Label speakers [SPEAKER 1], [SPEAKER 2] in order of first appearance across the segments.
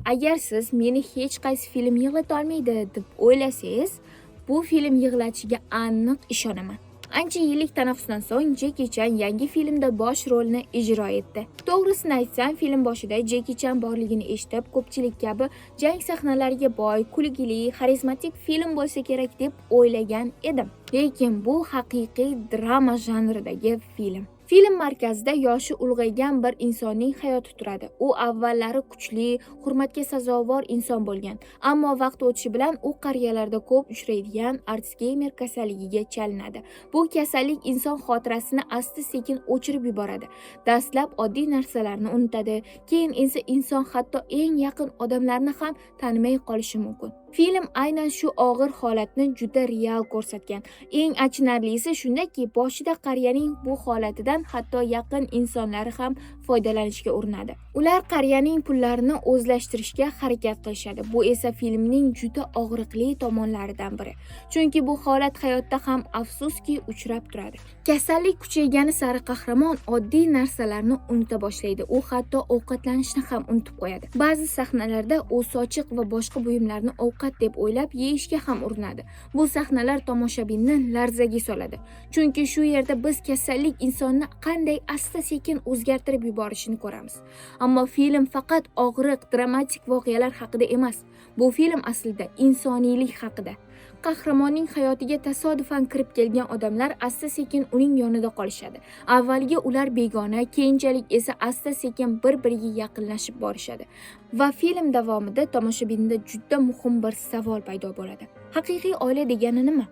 [SPEAKER 1] Agar siz meni hech qaysi film yig'lata olmaydi deb o'ylasangiz, bu film yig'latishiga aniq ishonaman. Ancha yillik tanaffusdan so'ng Jeki Chan yangi filmda bosh rolni ijro etdi. To'g'risini aytsam, film boshida Jeki Chan borligini eshitib, ko'pchilik kabi jang sahnalariga boy, kulgili, xarizmatik film bo'lsa kerak deb o'ylagan edim. Lekin bu haqiqiy drama janridagi film. Film markazida yoshi ulg'aygan bir insonning hayoti turadi. U avvallari kuchli, hurmatga sazovor inson bo'lgan. Ammo vaqt o'tishi bilan u qariyalarda ko'p uchraydigan Alsgeymer kasalligiga chalinadi. Bu kasallik inson xotirasini asta-sekin o'chirib yuboradi. Dastlab oddiy narsalarni unutadi, keyin esa inson hatto eng yaqin odamlarni ham tanimay qolishi mumkin. Film aynan shu og'ir holatni juda real ko'rsatgan. Eng achinarlisi shundaki, boshida qariyaning bu holatidan hatto yaqin insonlari ham foydalanishga urinadi. Ular qariyaning pullarini o'zlashtirishga harakat qilishadi. Bu esa filmning juda og'riqli tomonlaridan biri. Chunki bu holat hayotda ham afsuski uchrab turadi. Kasallik kuchaygani sari qahramon oddiy narsalarni unuta boshlaydi. U hatto ovqatlanishni ham unutib qo'yadi. Ba'zi sahnalarda u sochiq va boshqa buyumlarni ovqat deb o'ylab yeyishga ham urinadi. Bu sahnalar tomoshabinni larzaga soladi. Chunki shu yerda biz kasallik insonni qanday asta-sekin o'zgartirib yuborishini ko'ramiz. Ammo film faqat og'riq, dramatik voqealar haqida emas. Bu film aslida insoniylik haqida. Qahramonning hayotiga tasodifan kirib kelgan odamlar asta-sekin uning yonida qolishadi. Avvaliga ular begona, keyinchalik esa asta-sekin bir-biriga yaqinlashib borishadi. Va film davomida tomoshabinda juda muhim bir savol paydo bo'ladi. Haqiqiy oila degani nima?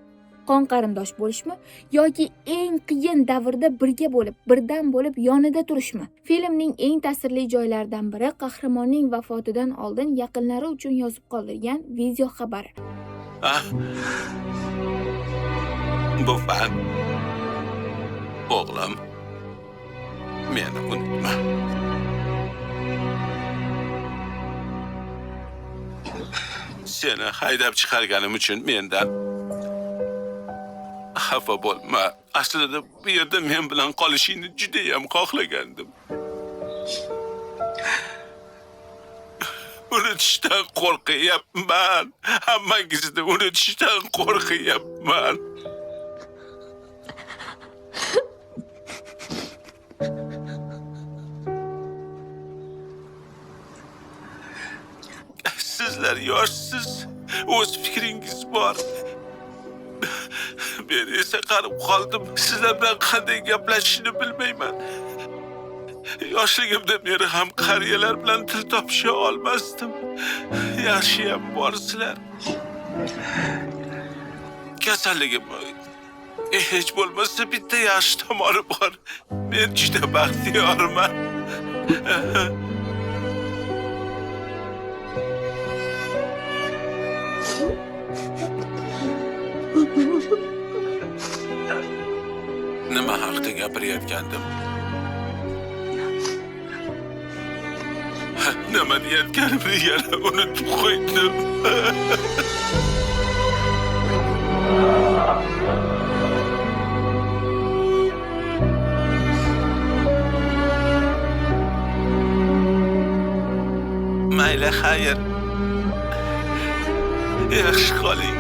[SPEAKER 1] Qon qarindosh bo'lishmi yoki eng qiyin davrda birga bo'lib, birdam bo'lib yonida turishmi? Filmning eng ta'sirli joylaridan biri qahramonning vafotidan oldin yaqinlari uchun yozib qoldirgan video xabari.
[SPEAKER 2] Ah. Bufan. O'g'lim. Meni unutma. Seni haydab chiqarganim uchun mendan xafa bo'lma. Aslida bu yerda men bilan qolishingni judayam xohlagandim. Unutishdan qo'rqyapman. Hammangizni unutishdan qo'rqyapman. Sizlar yoshsiz, o'z fikringiz bor. Men esa qarib qoldim. Sizlar bilan qanday gaplashishni bilmayman. Yoshligimda beri ham qariyalar bilan til topisha olmasdim. Yaxshiyam borsizlar. Kasalligim hech bo'lmasa bitta yaxshi tomoni bor. Men juda baxtiyorman. Nima haqda gapirayotgandim? Nima deyotganimni yana unutib qo'ydim. Mayli, xayr. Yaxshi qoling.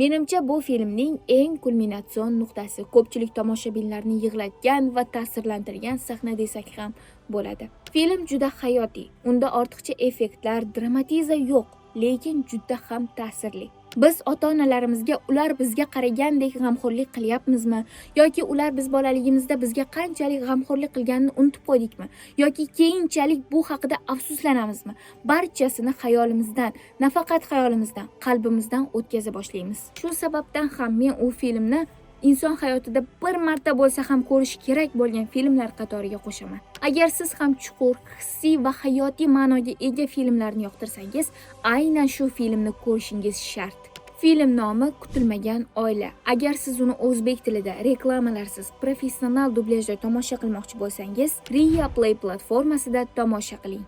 [SPEAKER 1] Menimcha, bu filmning eng kulminatsion nuqtasi, ko'pchilik tomoshabinlarni yig'latgan va ta'sirlantirgan sahna desak ham bo'ladi. Film juda hayotiy, unda ortiqcha effektlar, dramatiza yo'q, lekin juda ham ta'sirli. Biz ota-onalarimizga ular bizga qaragandek g'amxo'rlik qilyapmizmi yoki ular biz bolaligimizda bizga qanchalik g'amxo'rlik qilganini unutib qo'ydikmi yoki keyinchalik bu haqida afsuslanamizmi? Barchasini xayolimizdan, nafaqat xayolimizdan, qalbimizdan o'tkaza boshlaymiz. Shu sababdan ham men u filmni inson hayotida bir marta bo'lsa ham ko'rish kerak bo'lgan filmlar qatoriga qo'shaman. Agar siz ham chuqur, hissiy va hayotiy ma'noga ega filmlarni yoqtirsangiz, aynan shu filmni ko'rishingiz shart. Film nomi Kutilmagan oila. Agar siz uni o'zbek tilida reklamalarsiz professional dublyajda tomosha qilmoqchi bo'lsangiz, Ria Play platformasida tomosha qiling.